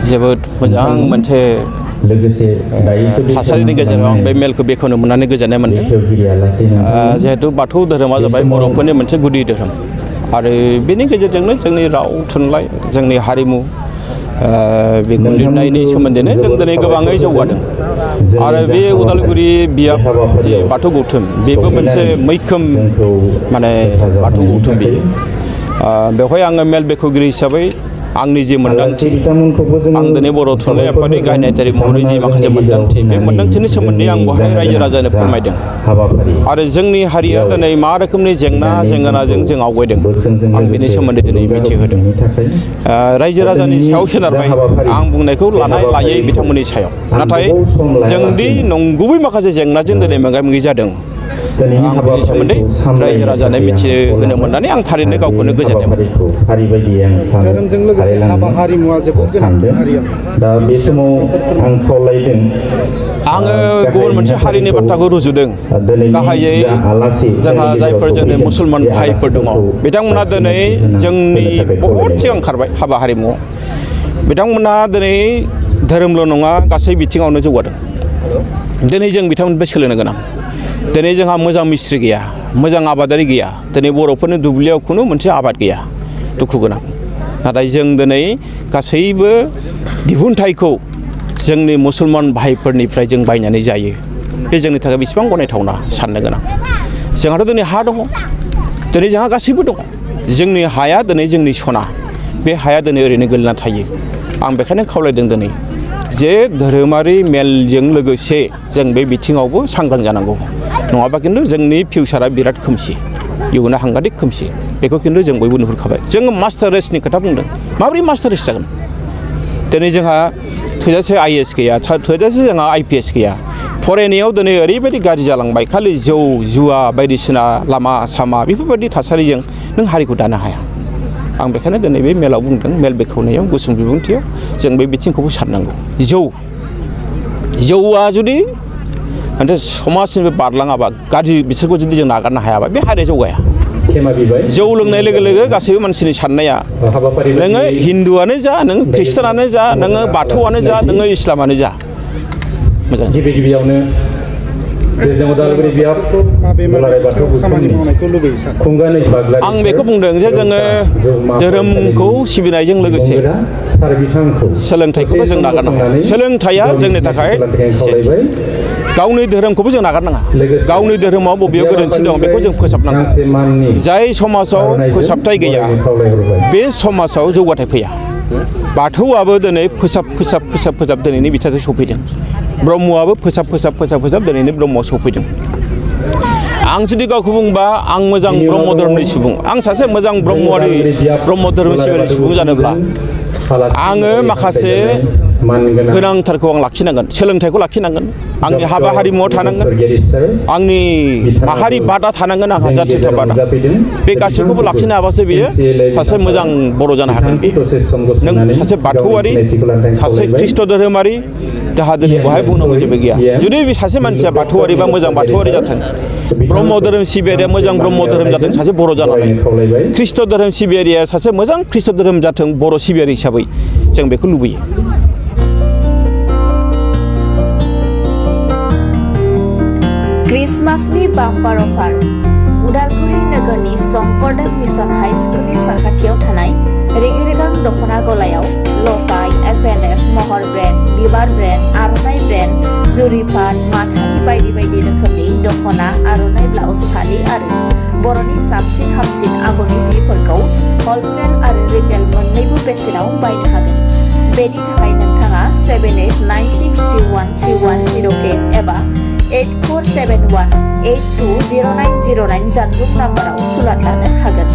जोबोद मोजां मोनसे थासारिनि गेजेराव आं बे मेलखौ बेखेवनो मोननानै गोजोननाय मोनदों जिहेतु बाथौ धोरोमा जाबाय बर'फोरनि मोनसे गुदि धोरोम आरो बेनि गेजेरजोंनो जोंनि राव थुनलाइ जोंनि हारिमु बेखौ लिरनायनि सोमोन्दैनो जों दिनै गोबाङै जौगादों आरो बे उदालगुरि बियाब बाथौ गौथुम बेबो मोनसे मैखोम माने बाथौ गौथुम बियो बेवहाय आङो मेल बेखेवगिरि हिसाबै आंनि जि मोन्दांथि आं दिनै बर' थुनलाइ आफादनि गाहाय नेहाथारि महरै जि माखासे मोन्दांथि बे मोन्दांथिनि सोमोन्दै आं बेवहाय रायजो राजानो फोरमायदों आरो जोंनि हारिया दिनै मा रोखोमनि जेंनाजों जों आवगायदों आं बेनि सोमोन्दै दिनै मिथिहोदों रायजो राजानि सायाव सोनारबाय आं बुंनायखौ लायै बिथांमोननि सायाव नाथाय जोंदि नंगुबै माखासे जेंनाजों दिनै मोगा मोगि जादों आं बेनि सोमोन्दै रायजो राजानो मिथिहोनो मोननानै आं थारैनो गावखौनो गोजोननाय मोनदों धोरोमजों लोगोसे हाबा हारिमुवा जोबोद गोनां हारियाव दा बे समाव आं खावलायदों आङो गुबुन मोनसे हारिनि बाथ्राखौ रुजुदों गाहायै जोंहा जायफोर जोंनि मुसलमान भाइफोर दङ बिथांमोना दिनै जोंनि बहुद सिगां खारबाय हाबा हारिमुआव बिथांमोना दिनै धोरोमल' नङा गासै बिथिङावनो जौगादों दिनै जों बिथांमोननिफ्राय सोलोंनो गोनां दिनै जोंहा मोजां मिस्ट्रि गैया मोजां आबादारि गैया दिनै बर'फोरनि दुब्लियाव खुनु मोनसे आबाद गैया दुखु गोनां नाथाय जों दिनै गासैबो दिहुनथाइखौ जोंनि मुसलमान भाइफोरनिफ्राय जों बायनानै जायो बे जोंनि थाखाय बेसेबां गनायथावना साननो गोनां जोंहाथ' दिनै हा दङ दिनै जोंहा गासैबो दङ जोंनि हाया दिनै जोंनि सना बे हाया दिनै ओरैनो गोलैना थायो आं बेखायनो खावलायदों दिनै जे धोरोमारि मेलजों लोगोसे जों बे बिथिङावबो सांग्रां जानांगौ नङाबा खिन्थु जोंनि फिउचारा बिराद खोमसि इयुना हांगादिक खोमसि बेखौ खिन्थु जों बयबो नुहुरखाबाय जोङो मास्टार रेसनि खोथा बुंदों माबोरै मास्टार रेस जागोन दिनै जोंहा थोजासे IAS गैया थोजासे जोंहा IPS गैया फरायनायाव दिनै ओरैबायदि गाज्रि जालांबाय खालि जौ जुवा बायदिसिना लामा सामा बेफोरबायदि थासारिजों नों हारिखौ दानो हाया आं बेखायनो दिनै बे मेलाव बुंदों मेल बेखेवनायाव गुसुं बिबुंथियाव जों बे बिथिंखौबो साननांगौ जौआ जुदि मोनसे समाजनिफ्राय बारलाङाबा गाज्रि बिसोरखौ जुदि जों नागारनो हायाबा बे हारिया जौगाया जौ लोंनाय लोगो लोगो गासैबो मानसिनि साननाया नोङो हिन्दुआनो जा नों ख्रिस्टानानो जा नोङो बाथौआनो जा नोङो इस्लामानो जा मोजां गिबियावनो जों उदालगुरि बियाब दुलाराय बाथौ खामानि मावनायखौ लुबैयो सार आं बेखौ बुंदों जे जोङो धोरोमखौ सिबिनायजों लोगोसे सोलोंथाइखौबो जों नागारनो हाया सोलोंथाइया जोंनि थाखाय गावनि धोरोमखौबो जों नागारनाङा गावनि धोरोमाव बबेयाव गोरोन्थि दं बेखौ जों फोसाबनांगौ जाय समाजाव फोसाबथाय गैया बे समाजाव जौगाथाय फैया बाथौआबो दिनै फोसाब दिनैनि बिथायाव सफैदों ब्रह्मआबो फोसाब दिनैनि ब्रह्मआव सफैदों आं जुदि गावखौ बुंबा आं मोजां ब्रह्म धोरोमनि सुबुं आं सासे मोजां ब्रह्म धोरोम सिबियारि सुबुं जानोब्ला आङो माखासे गोनांथारखौ आं लाखिनांगोन सोलोंथाइखौ लाखिनांगोन आंनि हाबा हारिमुआव थानांगोन आंनि माहारि बादा थानांगोन आंहा जाथियाव बादा बे गासैखौबो लाखिनो हाबासो बियो सासे मोजां बर' जानो हागोन बे नों सासे बाथौआरि सासे ख्रिस्ट धोरोमारि जाहा दिनै बेवहाय बुंनांगौ जेबो गैया जुदि सासे मानसिया बाथौआरि बा मोजां बाथौआरि जाथों ब्रह्म धोरोम सिबियारिया मोजां ब्रह्म धोरोम जाथों सासे बर' जानानै ख्रिस्ट धोरोम सिबियारिया सासे मोजां ख्रिस्ट धोरोम जाथों बर' सिबियारि हिसाबै जों बेखौ लुबैयो क्रिसमासनि बाम्पार अफार उदालगुरि नोगोरनि शंकरदेव मिशन हाई स्कुलनि साखाथियाव थानाय रेगे-रेगां दख'ना गलायाव लफाय FNF महर ब्रेन्ड बिबार ब्रेन्ड आर'नाइ ब्रेन्ड जुरिपाट माथानि बायदि बायदि रोखोमनि दख'ना आर'नाइ ब्लाउस फालि आरो बर'नि साबसिन हामसिन आगरनि जिफोरखौ हलसेल आरो रिटेल मोन्नैबो बेसेनाव बायनो हागोन बेनि थाखाय नोंथाङा 7896313108 एबा 8471820909 जानबुं नाम्बाराव सुलाद लानो हागोन।